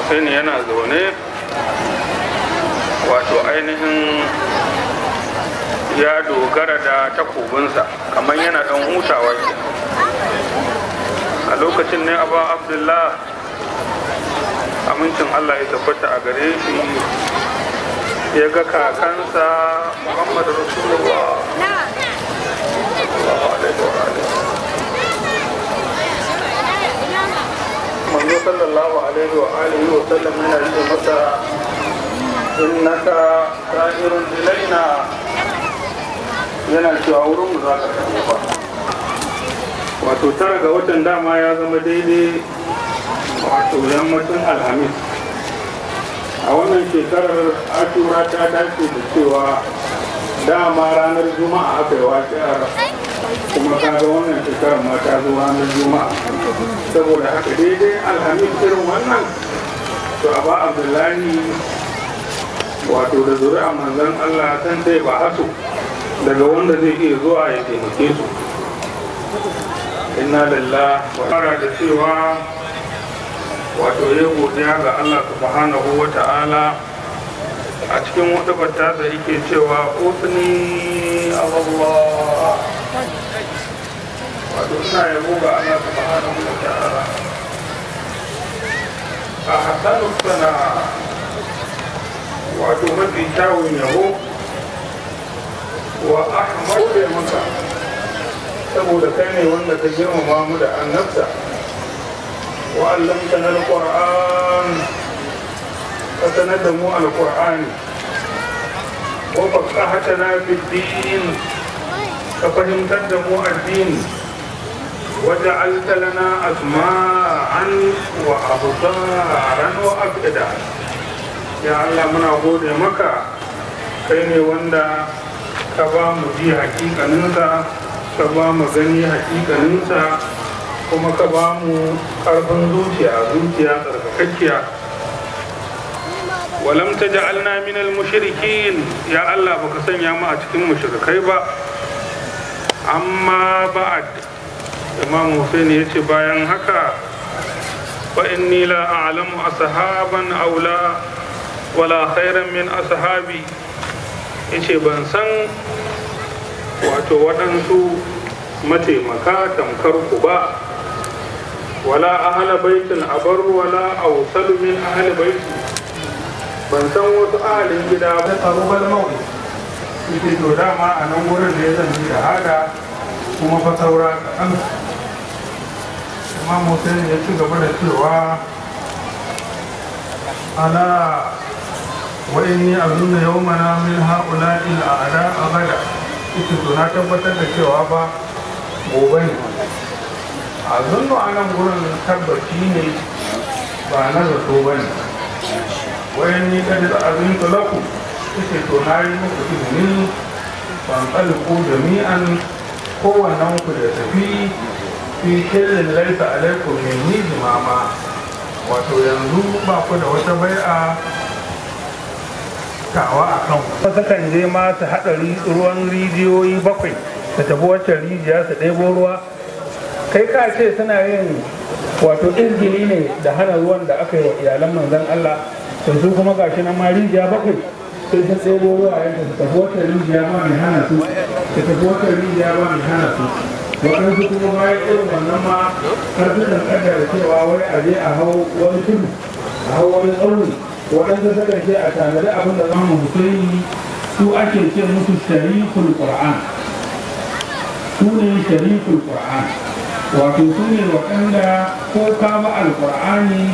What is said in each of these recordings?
Hussein yana zaune, wato ainihin ya dogara da takobinsa kamar yana dan hutawa ke. A lokacin ne Aba Abdullah, amincin Allah ya tabbata a gare shi, ya ga kakansa Muhammad Rasulullah sallallahu alaihi wa alihi. Manzo sallallahu alaihi wa alihi wa sallam yana ce masa innaka sa'irun ilaina, yana cewa wurin mu za ka tafi ba. Wato 9 ga watan dama ya zama daidai wato yammacin Alhamis. A wannan shekarar Ashura ta dace da cewa dama ranar Juma'a aka yi waƙiyar, kuma kaga wannan shekarar ma ta zo ranar Juma'a. Saboda haka daidai Alhamis irin wannan, to Aba Abdullahi wato da zuri'a manzon Allah san sai ba hasu daga wanda zai iya zuwa ya taimake su. Inna lillahi wa fara da cewa wato ya godiya ga Allah subhanahu wa ta'ala. A cikin wata tasa yake cewa usni Allah, wato ina yabo ga Allah subhanahu wa ta'ala. A hasanu sana, wato mafi kyawun yabo, wa ahmadu maka, saboda kai ne wanda ka girmama mu da annabta. Wa allamtana alquran, ka sanar da mu alqur'ani. Wa faqahatana fid din, ka fahimtar da mu addini. Wa ja'alta lana asma'an wa absaran wa afida. Ya Allah, muna gode maka, kai ne wanda ka ba mu ji hakikaninsa, ka ba mu gani hakikaninsa, kuma ka ba mu karfin zuciya, zuciya tsarkakakkiya. Walam taj'alna min al-mushrikin, ya Allah baka sanya mu a cikin mushrikai ba. Amma ba'ad, Imam Hussein ya ce bayan haka, fa inni la a'lamu ashaban aw la wala khairan min ashabi. Yace ban san wato waɗansu mataimaka tamkar ku ba, wala ahla baitin abarru wala awsalu min ahli baiti, ban san wasu ahalin gida ba. Tsarubal mawai yake to dama a nan wurin ne zan yi shahada, kuma fa saura kaɗan. Imam Hussein ya ci gaba da cewa ala wa inni azunnu yawmana min ha'ula'i al'ada abada. Ita to na tabbatar da cewa ba gobe ne. Azunnu a nan gurin tabbaci ne ba na zato ba ne. Wa inni qad azintu lakum, ita to na yi muku izini, ban tsalku jami'an, kowannen ku da tafi fi killin laisa alaikum minni jimama. Wato yanzu ba ku da wata bai'a tawa a kan ku. Sukan je ma su haɗa ruwan rijiyoyi 7, su tafi wacce rijiya su ɗebo ruwa. Kai ka ce suna yin wato izgili ne da hana ruwan da aka yi wa iyalan manzon Allah, to su kuma gashi nan ma rijiya 7 sai sun ɗebo ruwa yanka, su tafi wata rijiya ba mai hana su, su tafi wata rijiya ba mai hana su. Waɗansu kuma bayan irin wannan ma har sukan ƙaddara cewa wai a je a hau wani tudu, a hau wani tsauni. Waɗansu sukan ce a tanadi abin da za mu Husaini, su ake ce musu sharikul Qur'an. Su ne sharikul Qur'an, wato su ne waɗanda ko ka ba alƙur'ani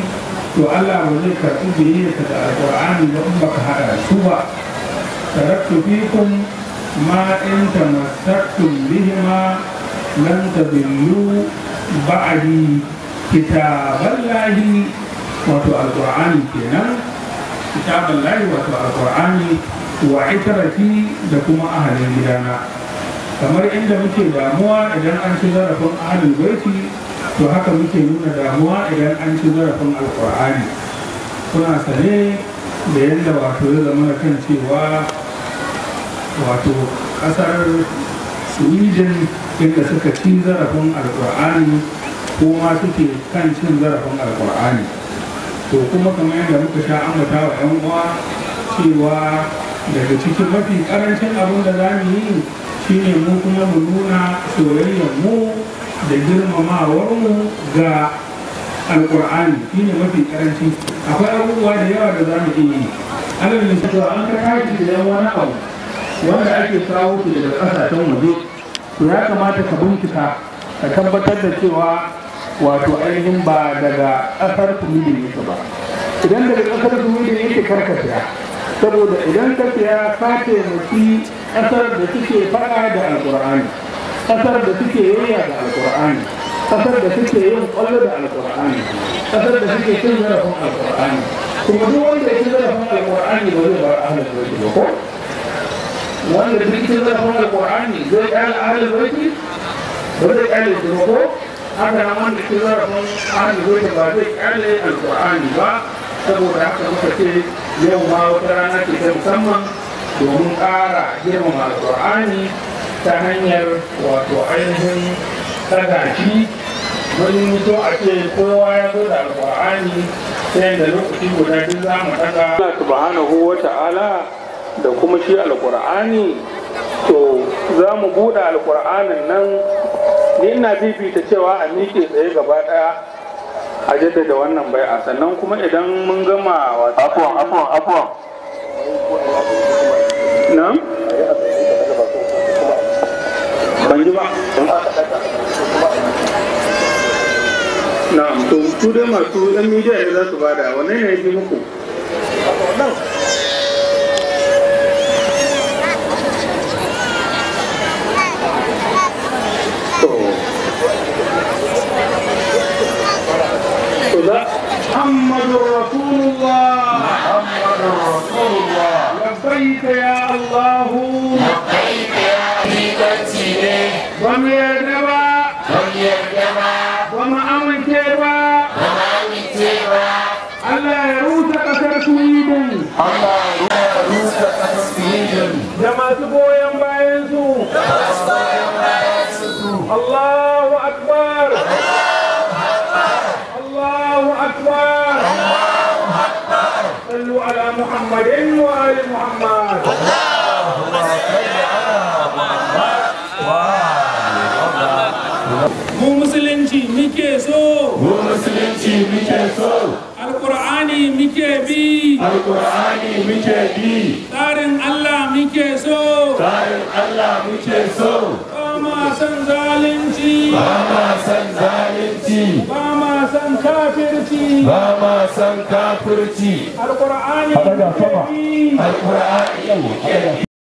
to Allah ba zai karɓi biyayyarka da alƙur'ani ba in baka haɗa su ba. Taraktu fikum ma in tamassaktum bihima lan tadillu ba'di kitaballahi, wato alƙur'ani kenan, kitaballahi wato alƙur'ani, wa itrati da kuma ahalin gidana. Kamar inda muke damuwa idan an ci zarafin ahalin baiti, to haka muke nuna damuwa idan an ci zarafin alƙur'ani. Kuna sane da yadda wato ya zama kan cewa wato ƙasar Sweden inda suka ci zarafin alƙur'ani, ko ma suke kan cin zarafin alƙur'ani. To kuma kamar yadda muka sha ambata wa 'yan uwa cewa daga cikin mafi karancin abin da za mu yi shine mu kuma mu nuna soyayyar mu da girmamawar mu ga alƙur'ani, shine mafi karanci. Akwai abubuwa da yawa da za mu iya yi. Alal misali, an ka tashi idan wani abu wanda ake kawo shi daga ƙasashen waje, to ya kamata ka bincika ka tabbatar da cewa wato ainihin ba daga ƙasar Sweden yake ba. Idan daga ƙasar Sweden yake, karka siya, saboda idan ka siya ka taimaki ƙasar da suke faɗa da alƙur'ani, ƙasar da suke yayya da alƙur'ani, ƙasar da suke yin ƙwallo da alƙur'ani, ƙasar da suke cin zarafin alƙur'ani. Kuma duk wanda ya ci zarafin alƙur'ani ba zai bar ahlul baiti ba, ko wanda duk ci zarafin alƙur'ani zai ƙyale ahlul baiti? Ba zai ƙyale su ba, ko? Haka nan wanda ci zarafin ahlul baiti ba zai ƙyale alƙur'ani ba. Saboda haka muka ce yau ma wata rana ce ta musamman domin ƙara girmama alƙur'ani ta hanyar wato ainihin ɗaga shi. Mun so a ce kowa ya zo da alƙur'ani sai da lokaci guda duk za mu ɗaga. Allah subhanahu wa ta'ala da kuma shi alƙur'ani. To za mu buɗe alƙur'anin nan. Ni ina fifita cewa a miƙe tsaye gaba ɗaya a jaddada wannan bai'a, sannan kuma idan mun gama wato Afuwan, afuwan, afuwan. Na ban ji ba. Na'am, to su dai masu yan midiya ne za su bada wannan ne ya fi muku. To za محمد رسول الله، محمد رسول الله. لبيك يا الله. لبيك يا Libanci ne. Ba mu yarda ba. Ba mu yarda ba. Ba mu amince ba. Ba mu amince ba. Allah ya rusa kasar Sweden. Allah ya rusa kasar Sweden. Da masu goyon bayan su. Da masu goyon bayan su. Allahu akbar. Allahu akbar. Allahu akbar. صلوا على محمد وآل محمد. اللهم صل على محمد وآل محمد. Mu musulunci muke so. Mu musulunci muke so. Alƙur'ani muke bi. Alƙur'ani muke bi. Tsarin Allah muke so. Tsarin Allah muke so. Ba ma son zalunci. Ba ma son zalunci. Ba ma son kafirci. Ba ma son kafirci. Alƙur'ani A daga muke sama. bi. Alƙur'ani muke bi.